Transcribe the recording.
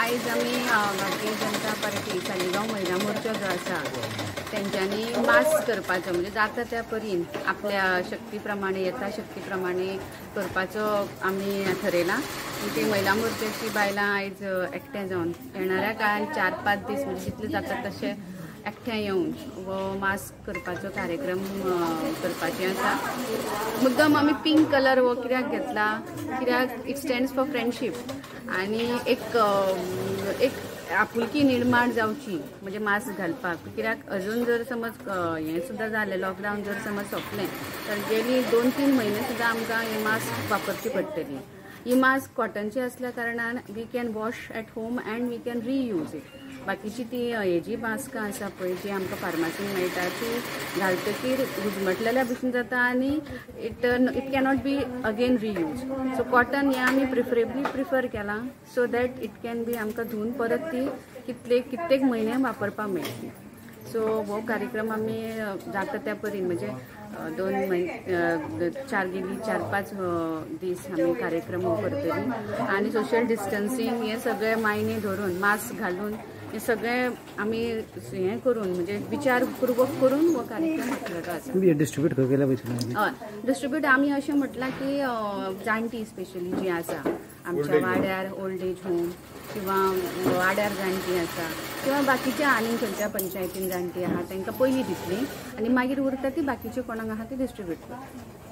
आयज आमी भारतीय जनता पार्टी सालिगांव महिला मोर्चा जो आसा तेंच्यांनी मास्क करपाचो म्हणजे जाता त्या परीन आपल्या शक्ती प्रमाणे यथाशक्ती प्रमाणे करपाचो आमी ठरयला. ती महिला मोर्चाची बायलां आयज एकठांय जावन येणाऱ्या काळान 4-5 दीस म्हणजे जितले जाता तशे एकठांय येवन वो मास्क करपाचो कार्यक्रम करपाचे आसा. मुद्दम आमी पिंक कलर हो कित्याक घेतला, कित्याक it stands for friendship आनी एक एक आपुलकी निर्माण जावची म्हणजे मास्क घालपाक. कित्याक अजून जर समज हें सुद्दां जालें, लॉकडावन जर समज सोंपलें तर गेली 2-3 म्हयने सुद्दां आमकां हे मास्क वापरची पडटली. ही मास्क कॉटनची असल्या कारणान we can wash at home and we can reuse it. बाकीची ती हेजी मास्कां आसा पळय जी आमकां फार्मासीन मेळटा ती घालतकीर घुजमटलेल्या भशेन जाता आनी it cannot be again reuse. So cotton हें आमी प्रिफरेबली प्रिफर केलां so that it can be आमकां धुवन परत ती कित्येक म्हयने वापरपाक मेळटली. सो हो कार्यक्रम आमी जाता त्या परीन म्हणजे 2 म्हयने 4-5 दीस आमी कार्यक्रम हो करतली आनी सोशल डिस्टन्सींग हें सगळें मायने धरून मास्क घालून हे सगळें आमी हें करून म्हणजे विचारपूर्वक करून हो कार्यक्रम आखलेलो आसा. डिस्ट्रीब्यूट केला? हय, डिस्ट्रीब्यूट आमी अशें म्हटलां की जाणटी स्पेशली जी आसा आमच्या वाड्यार ओल्ड एज होम किंवा वाड्यार जाणटी आसा किंवा बाकीच्या आनी खंयच्या पंचायतीन जाणटी आहा तांकां पयलीं दितली आनी मागीर उरता ती बाकीचे कोणाक आहा ती डिस्ट्रीब्यूट करता.